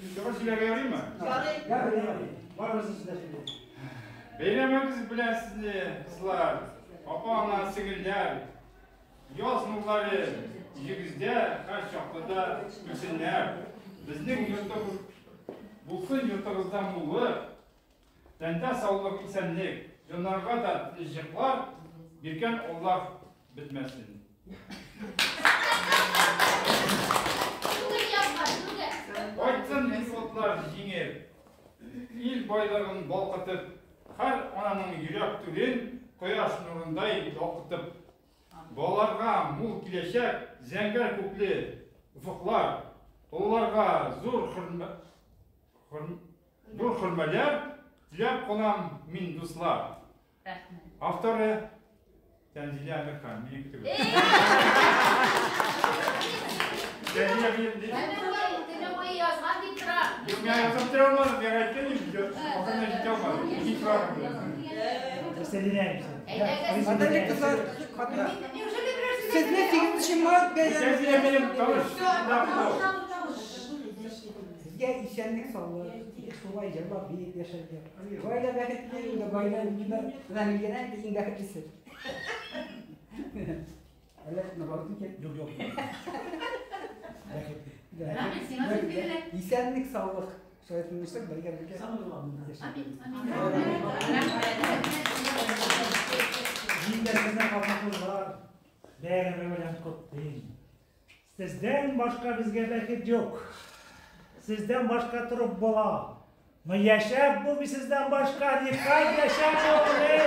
Шигырь сөйләргә ярыймы? Ярый. Ярый, ярый. Барыбыз да сөйлә. Бәйрәмебез белән сезне, кызлар, апа-ана, сеңелләр, яз нурлары йөзегездә һәр чакта да көлсеннәр. Безнең йортыбыз булсын йортыгызда муллык, тәндә саулык, исәнлек, җаннарга да тынычлыклар биргән Аллаһ бетмәсен. Түгел язган, түгел. Кайтсын утлар җиңеп, ил байлыгын балкытып, һәр ананың йөрәк түрен кояш нурындай балкытып, балаларга мул киләчәк, зәңгәр күкле офыклар, олыларга зур зур хөрмәләр теләп калам мин, дуслар. Рәхмәт. Авторы Тәнзилә Әмирхан, минеке түгел. Тәнзилә минем ди. Төне буе язган дип тора. Юк, мин язып тора алмадым, мин әйткән идем, ахырына җитә алмадым. Икенче барам. Присоединяемся. Әйдәгез. Кадерле кызлар, хатыннар. Неужели берәрсе Сезне 8 март бәйрәме Тәнзилә минем таныш. Сезгә исәнлек, саулык, тик шулай җырлап биеп яшәргә. Гаилә бәхетле инде, гаилә гаиләдән иң бәхетлесе. Әллә наоборот микән? Юк, юк. Бәхетле. Рәхмәт, сиңа сүз бирелә. Исәнлек, саулык. Шулай тынычлык бергә бергә. Самое главное. Амин. Мин дә сезне хатын-кызлар бәйрәме белән котлыйм. Сездән башка безгә бәхет юк. Сездән башка торып була. Но яшәп булмый сездән башка, никак яшәп булмый.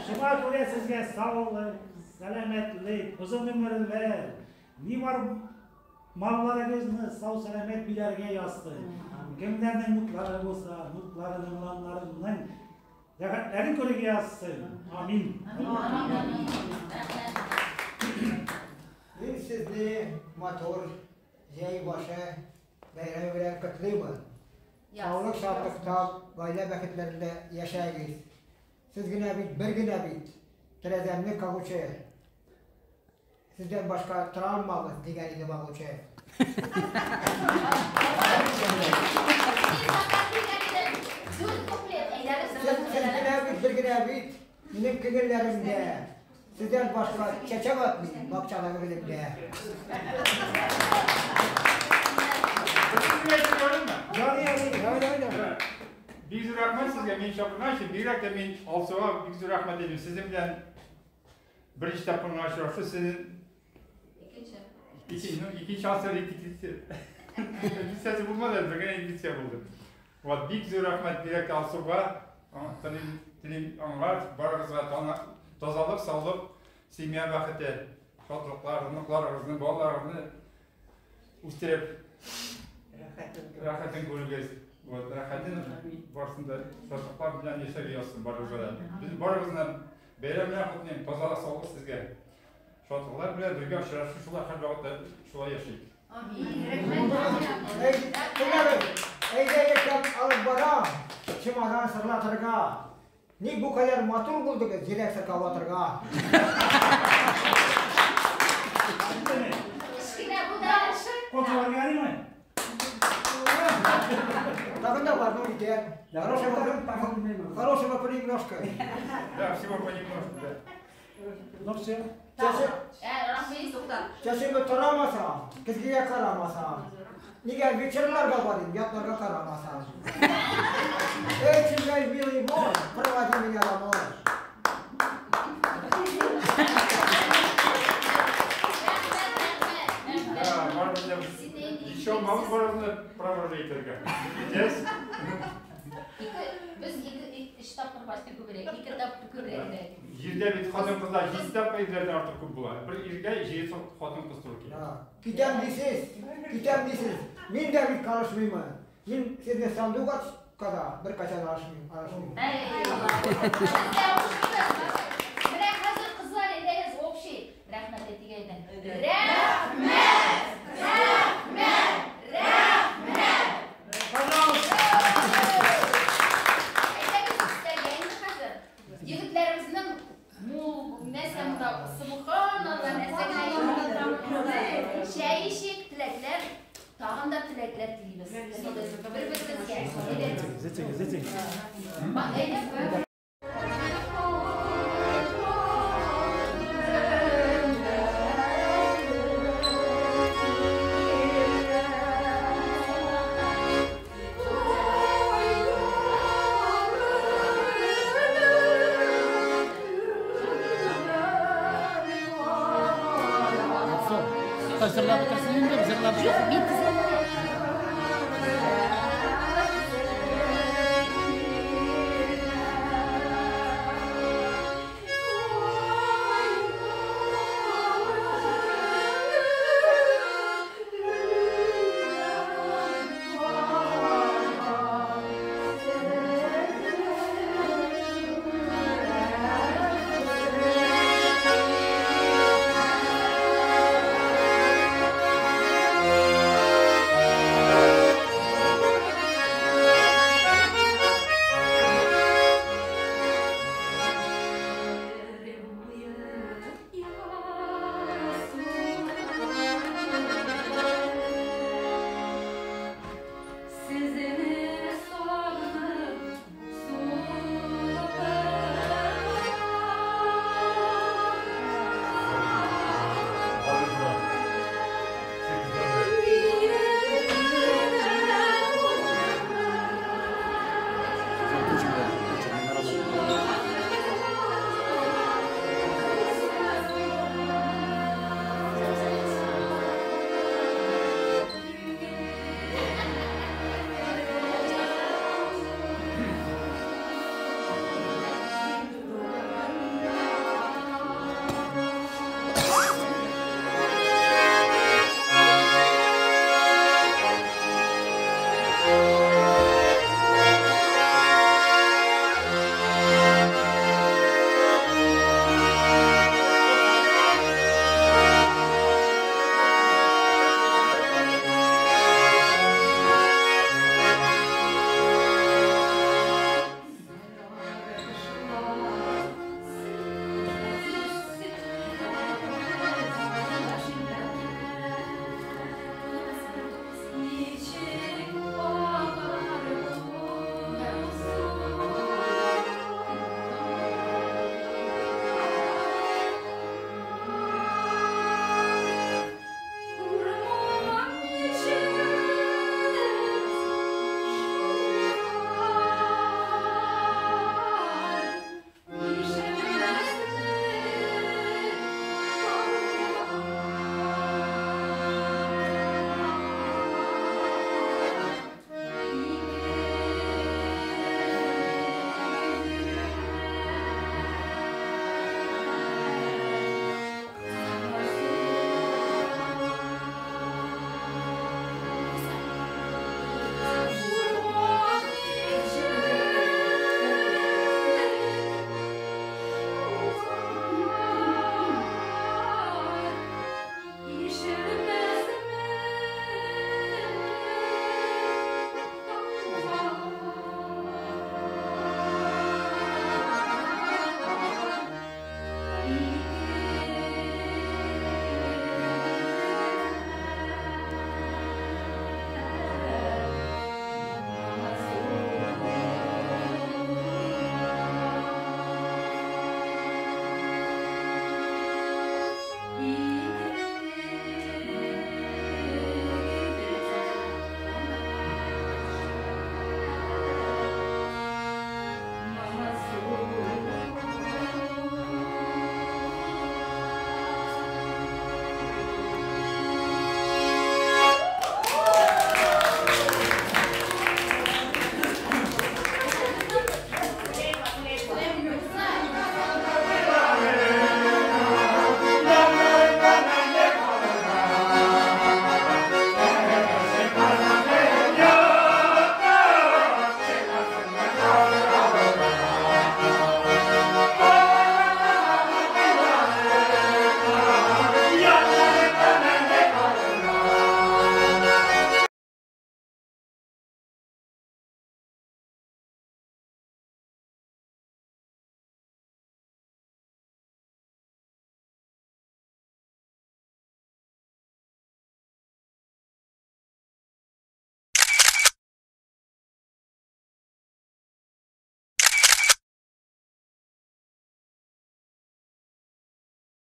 Шуңа күрә сезгә саулык, сәламәтлек, озын гомерләр, ни бар малларыгызны сау сәламәт биләргә язсын. Кемнәрнең мутлары булса, мутларының, уланнарының рәхәтләрен күрергә язсын. Амин. Рәхмәт. Мин сезне матур җәй башы бәйрәме белән котлыймын. Саулык, шатлыкта, гаилә бәхетләрендә яшәгез. Сез генә бит, бер генә бит, тәрәзәмне кагучы. Сездән башка тора алмабыз, дигән иде багучы. Мин татар дигән идем. Дүрт куплет. Әйдәгез, Сез сез генә бит, бер генә бит, минем күңелләремдә. Сездән башка чәчәк атмый бакчадагы гөлемдә. Сезгә әйтеп ярыймы? Ярый, ярый. Ярый, ярый, ярый. Бик зур рәхмәт сезгә, мин чакырган өчен, бигрәк тә мин Алсуга бик зур рәхмәт әйтәм. Сезнең белән беренче тапкыр гына очрашу, сезнең Икенче. икенче, ну, икенче асыр репетиция. Репетициясе булмады, бер генә репетиция булды. Вот, бик зур рәхмәт бигрәк тә Алсуга. Телим, телим аңлар, барыгызга тазалык, саулык, семья бәхете, шатлыклар, оныкларыгызны, балаларыгызны үстереп, рәхәтен күрегез. Вот, рәхәтен барсын да шатлыклар белән яшәргә язсын барыгызга да. Без барыгызны бәйрәм белән котлыйм, тазалык, саулык сезгә. Шатлыклар белән бергә очрашу шулай һәрвакытта шулай яшик. Амин. Рәхмәт. Әй, тыңлагыз, әйдә яшәп алып барам, чемодан сырлатырга. Ник бу кадәр матур булдыгыз, йөрәк сыркаулатырга. Кечкенә бу да. Кол чабарга ярыймы? Тагын да бар, ну итәр. Хорошего, хорошего понемножку. Да, всего понемножку, да. Ну все. Рәхмәт. Тукта. Чәчеңне тарамасам, көзгегә карамасам, нигә вечерларга барыйм, ятларга карамасам. Эй, чемгай, милый мой, проводи меня домой. Рәхмәт, рәхмәт. Да, барыбыз да еще мало барыбызны провожать итәргә. Здесь. Ике, без ике, өч тапкыр почти күбрәк, ике тапкыр күбрәк. Җирдә бит хатын-кызлар җиде тапкыр ирләрдән артык күп була. Бер иргә җиде хатын-кыз туры килә. Китәм дисез, китәм дисез. Мин дә бит карышмыймын. Мин сезне сандугачка да беркайчан алышмыйм, алышмыйм. Әй, без дә алышмыйбыз. Менә хәзер кызлар әйдәгез общий рәхмәт әйтик әйдә. Рәхмәт! Рәхмәт! Рәхмәт! Пожалуйста. Әйдәгез өстәлгә инде хәзер. Егетләребезнең мул нәрсә монда субханалла нәрсә генә юк. Чәй эчик. теләкләр, тагын да теләкләр телибез. Бер-беребезгә. Әйдә. Җырлап бетерсен инде, җырлап. Юк, мин.